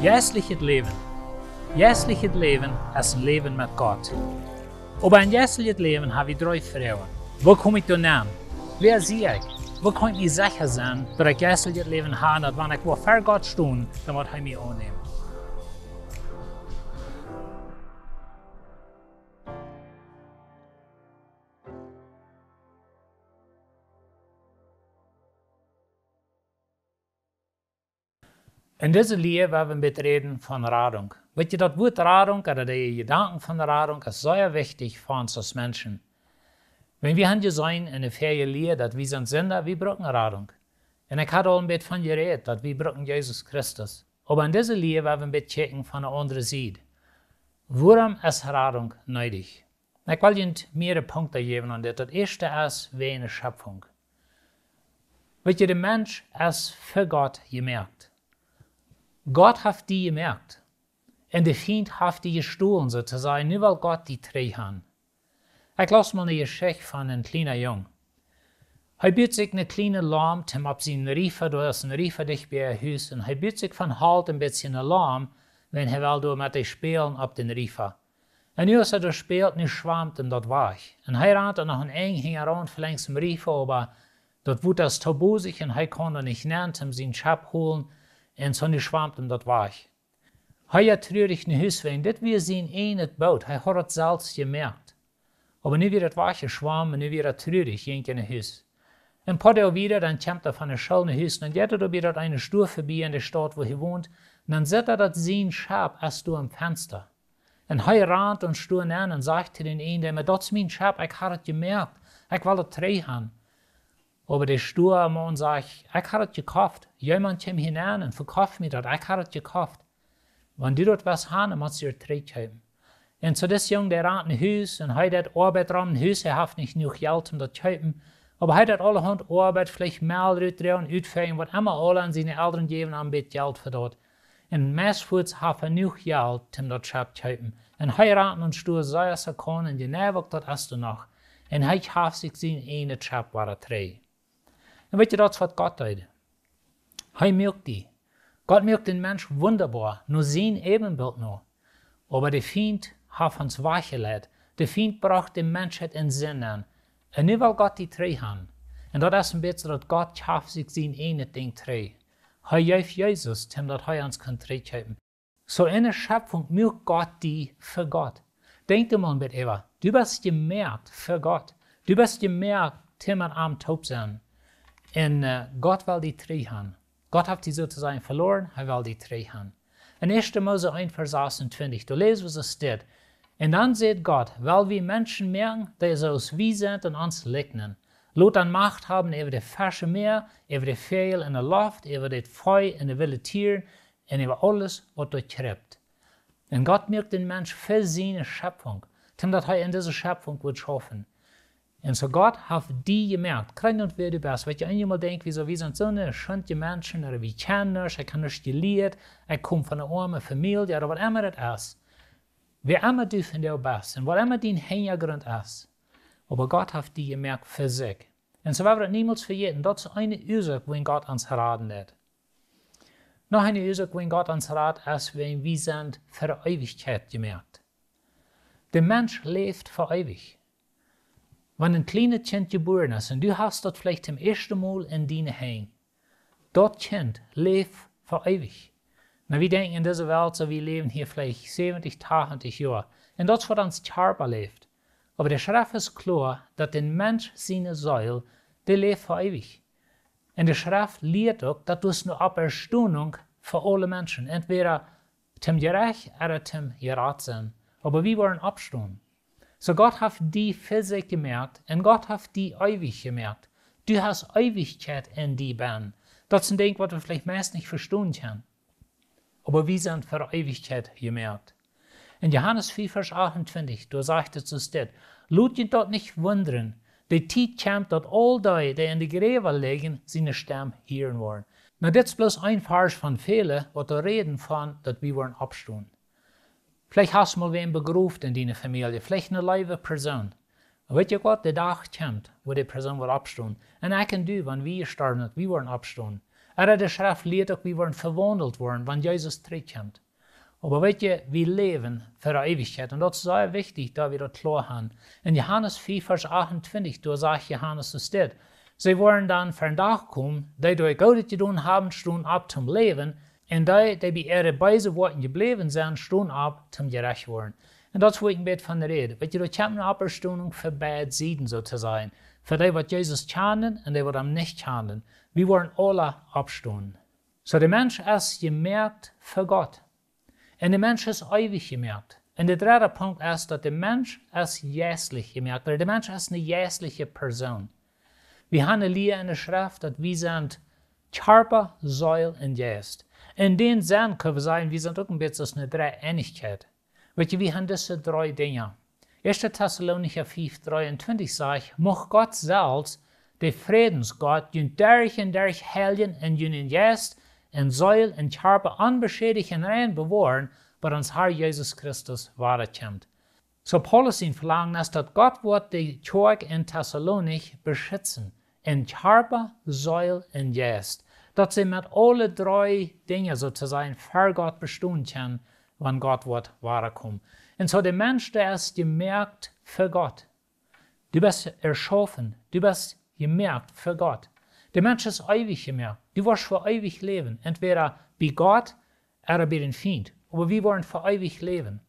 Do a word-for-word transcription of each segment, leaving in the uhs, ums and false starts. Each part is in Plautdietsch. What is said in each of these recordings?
Jeistlichet Läwen. Jeistlichet Läwen es een Läwen met Gott. Oba een jeistlichet Läwen hab wie dree Froagen. Woo kom ekj doa aun? Wäa sie ekj? Woo kaun ekj mie secha sennen, daut ekj jeistlichet Läwen hab, daut wan ekj woa ver Gott stonen, dan woat hee mie aunnämen? En dise Lia woa wie een bät räden von Radunk. Weetst, daut Wuat Radunk, ooda de Jedanken von de Radunk, es sea wichtich fa ons aus Menschen. Wan wie haben jeseenen en de väaje Lia, daut wie sent Sinda, wie brucken Radunk. Un ekj hab aul een bät von jerät, daut wie brucken Jesus Christus. Oba en dise Lia woa wie een bät kjikjen von de aundre Sied. Wuarom es Radunk needich? Ekj well junt mearere Punkten jäwen aun dit. Daut ieeschte es wäajen de Schepfunk. Weetst, de Mensch es fa Gott jemoakt. Gott haft die jemoakt. Un de Fient haft die jestolen, soo to sajen. Nu well Gott die trigj haben. Ekj laus mol eene Jeschicht von een kjliena Jung. Hee but sikj eene kjliene Laum, toom opp sienen Riefa, doa es een Riefa dicht bie äa Hus, un hee but sikj von Holt een bät eene Laum, wan hee well doa met dee spälen opp dän Riefa. Un nu aus hee doa spält, nu schwamt am daut wajch. Un hee rant doa noch een Enj hinjaraun, velenjs dän Riefa, oba daut Wota es too bosich un hee kaun doa nich nenn, om sien Schepp holen, un soo nu schwamt am daut wajch. Hee jeit trurich no Hus, wiels dit wia sien ieejnet Boot, hee haud daut selfst jemoakt. Oba nu wia daut wajchjeschwommen un nu wia hee trurich, jinkj hee no Hus. Een poa Doag wieda, dan kjemt hee von de School no Hus, dan jeit hee doa bie daut eene Stua vebie en de Staut, wua hee wont, un dan sitt hee, daut sien Schepp es doa aum Fensta. Un hee rant un stua nenn un sajcht to dän Enj: "Oba daut es mien Schepp, ekj hab daut jemoakt, ekj well daut trigj haben." Oba de Stuamaun sajcht: "Ekj hab daut jekoft. Jemaunt kjeem hia nenn un vekoft mie daut, ekj hab daut jekoft. Wan du daut west haben, dan motst du daut trigjkjeepen." Un soo dis Jung, dee rant no Hus un hee deit Oabeit rom em Hus, hee haft nich jenuach Jelt om daut to kjeepen. Oba hee deit aulahaunt Oabeit, veleicht Mäl rutdroagen, utfäajen, waut emma, aula, un siene Elren jäwen am een bät Jelt fa daut. Un meist fuaz haft hee jenuach Jelt om daut Schepp to kjeepen. Un hee rant no Stua, soo aus hee kaun, un jeneiw uk daut es doa noch. Un hee kjaft sikj sien ieejnet Schepp wada trigj. Un weetst, daut es waut Gott deed. Hee muak die. Gott muak dän Mensch wundaboa, no sien Äwenbilt no. Oba de Fient haft ons wajchjeleit. De Fient brocht de Menschheit en Sind aun. Un nu well Gott die trigj haben. Un daut es een bät daut Gott kjaft sikj sien ieejnet Dinkj trigj. Hee jeef Jesus, om daut hee ons kunn trigjkjeepen. Soo enne Schepfunk muak Gott die fa Gott. Denkj die mol een bät äwa. Du best jemoakt fa Gott. Du best jemoakt, om met am toop to sennen. Un, äh, Gott well die trigj haben. Gott haft die soo to sajen veloaren, hee well die trigj haben. En ieeschte Mose eent Varsch sasuntwintich, doa läs wie soo dit: "Un dan säd Gott: Well wie Menschen moaken, dee soo aus wie sent un ons likjnen. Lot an Macht haben äwa de Fesch em Mäa, äwa de Väajel en de Loft, äwa daut Vee un de wille Tieren, un äwa aules, waut doa kjriept." Un Gott muak dän Mensch fa siene Schepfunk, om daut hee en dise Schepfunk wudd schaufen. Un soo Gott haft die jemoakt. Krakjt soo aus du best. Weetst, eenjemol denkj wie soo, wie sent soone schwienje Menschen, ooda wie kjennen nuscht, ekj hab nuscht jelieet, ekj kom von eene oame Famielje, ooda waut emma daut es. Wäa emma du vondoag best un waut emma dien Hinjagrunt es. Oba Gott haft die jemoakt fa sikj. Un soo woa wie daut niemols vejäten, daut es eene Uasoak, wuarom Gott ons raden deed. Noch eene Uasoak, wuarom Gott ons rat, es, wiels wie sent fa de Eewichkjeit jemoakt. De Mensch läft fa eewich. Wan een kjlienet Kjint jebuaren es un du hast daut veleicht toom ieeschten Mol en diene Henj, daut Kjint läft fa eewich. Nu, wie denkjen en dise Welt, soo wie läwen hia veleicht säwentich, tachentich Joa. Un daut es waut ons Kjarpa läft. Oba de Schreft es kloa, daut dän Mensch siene Seel, dee läft fa eewich. Un de Schreft lieet uk, daut es ne Oppstonunk fa aule Menschen. Entwäda toom Jerecht ooda toom jerat sennen. Oba wie woaren oppstonen. Soo Gott haft die fa sikj jemoakt un Gott haft die eewich jemoakt. Du hast Eewichkjeit en die bennen. Daut es een Dinkj, waut wie veleicht meist nich vestonen kjennen. Oba wie sent fa Eewichkjeit jemoakt. En Johanes fief Varsch achtuntwintich, doa sajcht et soo dit: "Lot junt daut nich wundren. De Tiet kjemt, daut aul dee, dee en de Jräwa lijen, siene Stemm hieren woaren." Nu, dit es bloos een Varsch von väle, waut doa räden von, daut wie woaren oppstonen. Veleicht hast du mol wäm begroft en diene Famielje, veleicht eene leewe Persoon. Un weetst du waut, de Dach kjemt, wua dee Persoon woat oppstonen. Un ekj un du, wan wie jestorwen sent, wie woaren oppstonen. Ooda de Schreft lieet uk, wie woaren vewaundelt woaren, wan Jesus trigjkjemt. Oba weet jie, wie läwen fa de Eewichkjeit. Un daut es sea wichtich, daut wie daut kloa haben. En Johanes fief, Varsch achtuntwintich, doa sajcht Johanes soo dit: See woaren dan ver dän Dach komen, dee, dee Goodet jedonen haben, stonen opp toom Läwen. Un dee, dee bie äare beese Woakjen jebläwen sent, stonen opp toom jerecht woaren. Un daut es, wua ekj een bät von räd. Weet jie, daut kjemt ne Oppstonunk fa beid Sieden, soo to sajen. Fa dee, waut Jesus kjanen, un dee, waut am nich kjanen. Wie woaren aula oppstonen. Soo, de Mensch es jemoakt fa Gott. Un de Mensch es eewich jemoakt. Un de dredde Punkt es, daut de Mensch es jeistlich jemoakt. Ooda de Mensch es ne jeistliche Persoon. Wie haben ne Lia en de Schreft, daut wie sent Kjarpa, Seel un Jeist. En dän Senn kjenn wie sajen, wie sent uk een bät soo aus ne Dreeeenichkjeit. Weet jie, wie haben dise dree Dinja. Ieeschte Tessalonicha fief, dreeuntwintich sajcht: Mucht Gott selfst, de Frädensgott, junt derch un derch heiljen un junt en Jeist un Seel un Kjarpa onbeschädicht un rein bewoaren, bat ons Herr Jesus Christus wada kjemt. Soo Paulus sien Velangen es, daut Gott woat de Kjoakj en Tessalonich beschitzen, en Kjarpa, Seel un Jeist. Daut see met aule dree Dinja, soo to sajen, ver Gott bestonen kjennen, wan Gott woat wada komen. Un soo de Mensch, dee es jemoakt fa Gott. Du best erschaufen, du best jemoakt fa Gott. De Mensch es eewich jemoakt. Du woascht fa eewich läwen, entwäda bie Gott ooda bie dän Fient. Oba wie woaren fa eewich läwen.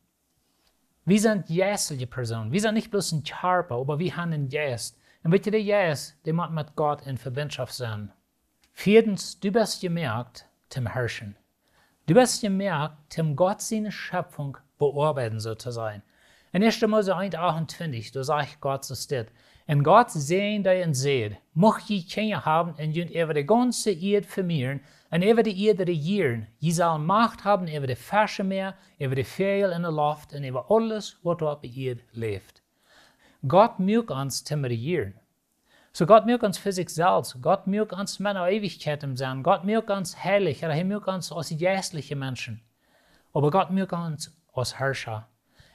Wie sent jeistliche Persoon. Wie sent nich bloos een Kjarpa, oba wie haben een Jeist. Un weet jie, de Jeist, dee mott met Gott en Vebindschoft sennen. Vieedens, du best jemoakt toom herrschen. Du best jemoakt toom Gott siene Schepfunk beoabeiden, soo to sajen. En Ieeschte Mose eent, achtuntwintich, doa sajcht Gott soo dit: Un Gott säajend dee un säd: Mucht jie Kjinja haben un junt äwa de gaunze Ieed vemieren un äwa de Ieed rejieren. Jie sellen Macht haben äwa de Fesch em Mäa, äwa de Väajel en de Loft un äwa aules, waut doa opp de Ieed läft. Gott muak ons toom rejieren. Soo Gott muak ons fa sikj selfst. Gott muak ons met ne Eewichkjeit em Senn. Gott muak ons heilich. Ooda hee muak ons aus jeistliche Menschen. Oba Gott muak ons aus Herrscher.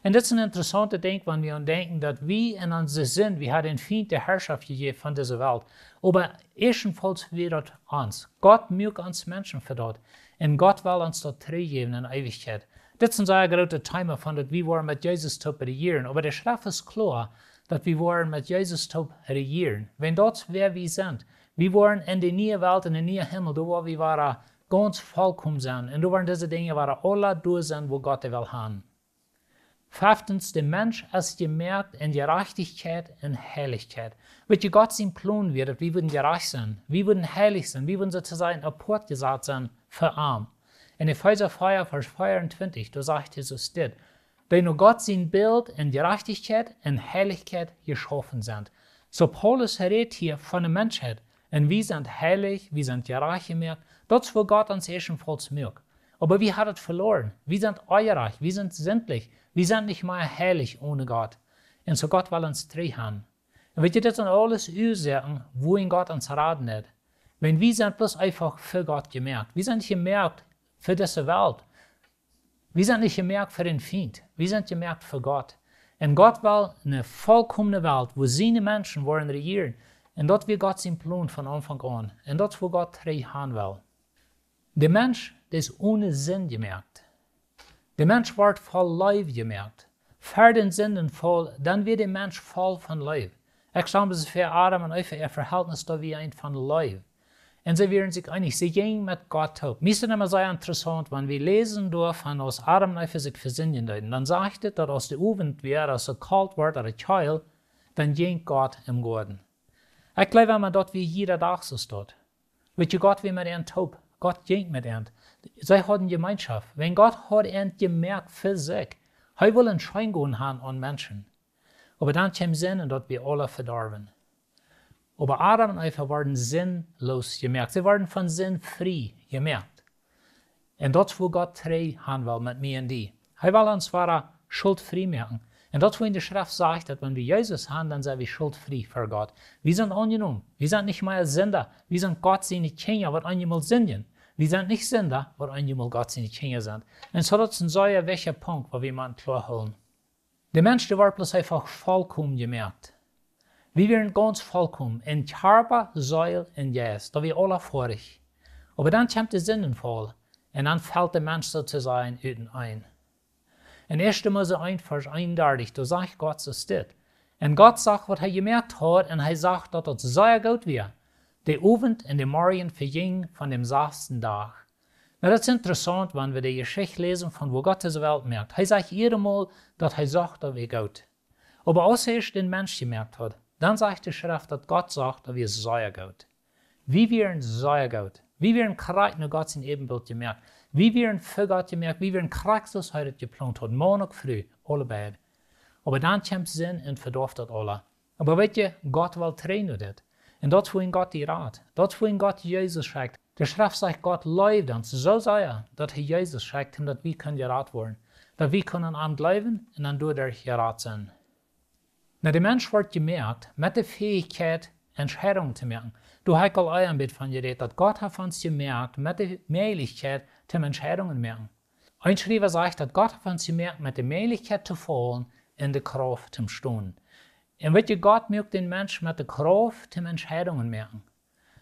Un dit es een interessauntet Dinkj, wan wie aun denkjen, daut wie en onse Sind, wie haben dän Fient de Herrschoft jejäft von dise Welt. Oba ieeschtenfauls wia daut ons. Gott muak ons Menschen fa daut. Un Gott well ons daut trigjjäwen en Eewichkjeit. Dit es een sea grootet Thema von daut wie woaren met Jesus toop rejieren. Oba de Schreft es kloa, daut wie woaren met Jesus toop rejieren. Wan daut es, wäa wie sent. Wie woaren en de niee Welt, en de niee Himmel, doa woa wie woaren gaunz volkomen sennen. Un doa woaren dise Dinja woaren aula doa sennen, wua Gott dee well haben. Feftens, de Mensch es jemoakt en Jerajchtichkjeit un Heilichkjeit. Weet jie, Gott sien Plon wia, daut wie wudden jerajcht sennen, wie wudden heilich sennen, wie wudden soo to sajen apoat jesat sennen fa am. En Efeesa vea, Varsch veeauntwintich, doa sajcht Jesus dit: Dee no Gott sien Bilt en Jerajchtichkjeit un Heilichkjeit jeschaufen sent. Soo Paulus rät hia von de Menschheit. Un wie sent heilich, wie sent jerajcht jemoakt. Daut es, wua Gott ons ieeschtenfauls muak. Oba wie haben daut veloaren. Wie sent onjerajcht, wie sent sindlich. Wie sent nich mea heilich onen Gott. Un soo Gott well ons trigj haben. Un weet jie, dit sent aules Uasoaken, wuarom Gott ons raden deit. Wan wie sent bloos eefach fa Gott jemoakt. Wie sent nich jemoakt fa dise Welt. Wie sent nich jemoakt fa dän Fient. Wie sent jemoakt fa Gott. Un Gott well ne volkomne Welt, wua siene Menschen woaren rejieren. Un daut wia Gott sien Plon von Aunfank aun. Un daut es, wua Gott trigj haben well. De Mensch, dee es one Sind jemoakt. De Mensch woat voll Leew jemoakt. Ver dän Sindenfaul, dan wia de Mensch voll von Leew. Ekj stal mie soo väa, Adam un Eva, äa Vehältnis, daut wia eent von Leew. Un see wieren sikj eenich, see jinjen met Gott toop. Mie es daut emma sea interessaunt, wan wie läsen doa von aus Adam un Eva sikj vesindjen deeden. Dan sajcht et, daut aus de Owent wia, aus et kolt wort, ooda kjeel, dan jinkj Gott em Goaden. Ekj jleew emma, daut wia jieda Dach soo. Weet jie, Gott wia met an toop. Gott jinkj met an. See hauden Jemeenschoft. Wan Gott haud an jemoakt fa sikj. Hee wull een Scheengonen haben aun Menschen. Oba dan kjeem Sind un daut wia aules vedorwen. Oba Adam un Eva worden sinnlos jemoakt. See worden von Sind frie jemoakt. Un daut es, wua Gott trigj haben well met mie un die. Hee well ons wada schultfrie moaken. Un daut es, wua en de Schreft sajcht, daut wan wie Jesus haben, dan sent wie schultfrie ver Gott. Wie sent aunjenomen. Wie sent nich mea Sinda. Wie sent Gott siene Kjinja, waut eenjemol sindjen. Wie sent nich Sinda, waut eenjemol Gott siene Kjinja sent. Un soo daut es een sea wichtja Punkt, waut wie motten kloa hoolen. De Mensch, dee wort bloos eefach volkomen jemoakt. Wie wieren gaunz volkomen en Kjarpa, Seel un Jeist. Daut wia aula foadich. Oba dan kjemt de Sindenfaul un dan felt de Mensch soo to sajen uteneen. En ieeschte Mose eent Varsch eenundartich, doa sajcht Gott soo dit: Un Gott sach, waut hee jemoakt haud, un hee sach, daut daut sea goot wia. De Owent un de Morjen vejinjen von däm sasden Dach. Nu, daut es interessaunt, wan wie de Jeschicht läsen von woo Gott dise Welt moakt. Hee sajcht jiedatmol, daut hee sach, daut wia goot. Oba aus hee ieescht dän Mensch jemoakt haud, dan sajcht de Schreft, daut Gott sach, daut wia sea goot. Wie wieren sea goot. Wie wieren krakjt no Gott sien Äbenbilt jemoakt. Wie wieren fa Gott jemoakt. Wie wieren krakjt soo aus hee daut jeplont haud. Maun uk Fru, aule beid. Oba dan kjemt Sind un vedoaft daut aula. Oba weet jie, Gott well trigj no dit. Un daut es wuarom Gott dee rat. Daut es wuarom Gott Jesus schekjt. De Schreft sajcht, Gott leeft ons soo sea, daut hee Jesus schekjt, om daut wie kunnen jerat woaren. Daut wie kunnen aun am jleewen un dan doaderch jerat sennen. Nu, de Mensch woat jemoakt met de Fäichkjeit, Entscheidungen to moaken. Doa hab ekj aul ea een bät von jerät, daut Gott haft ons jemoakt met de Mäajlichkjeit toom Entscheidungen moaken. Een Schriewa sajcht, daut Gott haft ons jemoakt met de Mäajlichkjeit to faulen un de Krauft toom stonen. Un weet jie, Gott moakt dän Mensch met de Krauft toom Entscheidungen moaken.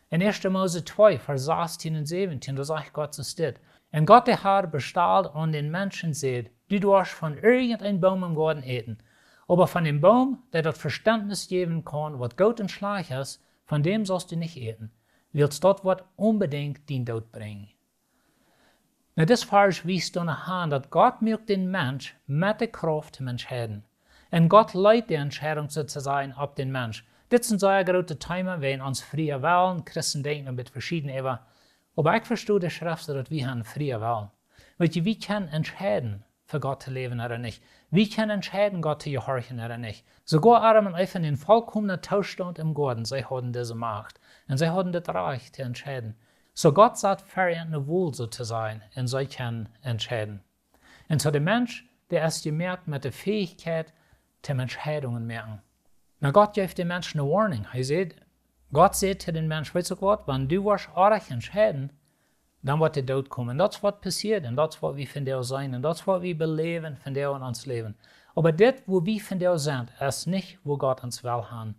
En ieeschte Mose twee, Varsch sastien un säwentien, doa sajcht Gott soo dit: Un Gott de Herr bestald aun dän Mensch un säd: Du doascht von irjent een Boom em Goaden äten, oba von dän Boom, dee daut Vestentnis jäwen kaun, waut goot un schlajcht es, von däm saust du nich äten, wiels daut woat onbedinjt dien Doot brinjen. Nu, dis Varsch wiest doano han, daut Gott moakt dän Mensch met de Krauft toom entscheiden. Un Gott lajcht de Entscheidung soo to sajen opp dän Mensch. Dit es een sea grootet Thema, wäajen ons frie Wellen. Christen denkjen doa een bät veschieden äwa. Oba ekj vesto de Schreft soo, daut wie haben frie Wellen. Weet jie, wie kjennen entscheiden, fa Gott to läwen ooda nich. Wie kjennen entscheiden, Gott to jehorchen ooda nich. Soogoa Adam un Eva en dän volkomnen Toostaunt em Goaden, see hauden dise Macht. Un see hauden daut Rajcht to entscheiden. Soo Gott sat fa an eene Wol, soo to sajen, un see kjennen entscheiden. Un soo de Mensch, dee es jemoakt met de Fäichkjeit toom Entscheidungen moaken. Nu, Gott jeef dän Mensch eene Warnung. Hee säd, Gott säd to dän Mensch: Weetst du waut, wan du woascht orrajcht entscheiden, dan woat de Doot komen. Un daut es waut passieet, un daut es waut wie vondoag seenen, un daut es waut wie beläwen vondoag en ons Läwen. Oba dit, wua wie vondoag sent, es nich, wua Gott ons well han.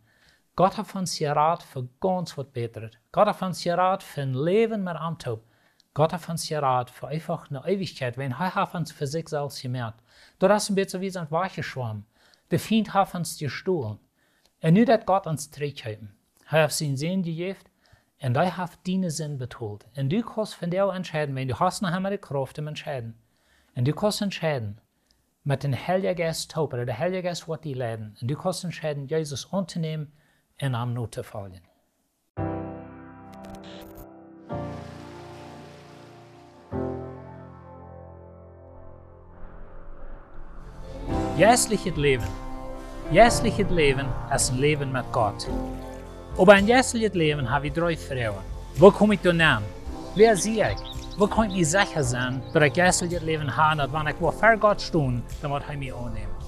Gott haft ons jerat fa gaunz waut Bätret. Gott haft ons jerat fa een Läwen met am toop. Gott haft ons jerat fa eefach ne Eewichkjeit, wäajen hee haft ons fa sikj selfst jemoakt. Daut es een bät soo aus wie sent wajchjeschwomen. De Fient haft ons jestolen. Un nu deit Gott ons trigjkjeepen. Hee haft sienen Sän jejäft un hee haft diene Sind betolt. Un du kaust vondoag entscheiden, wäajen du hast noch emma de Krauft toom entscheiden. Un du kaust entscheiden, met dän Heiljen Jeist toop, ooda de Heilje Jeist woat die leiden. Un du kaust entscheiden, Jesus auntonämen un am notofoljen. Jeistlichet Läwen. Jeistlichet Läwen es een Läwen met Gott. Oba en jeistlichet Läwen hab wie dree Froagen. Woo kom ekj doa aun? Wäa sie ekj? Woo kaun ekj mie secha sennen, daut ekj jeistlichet Läwen hab, daut wan ekj woa ver Gott stonen, dan woat hee mie aunnämen?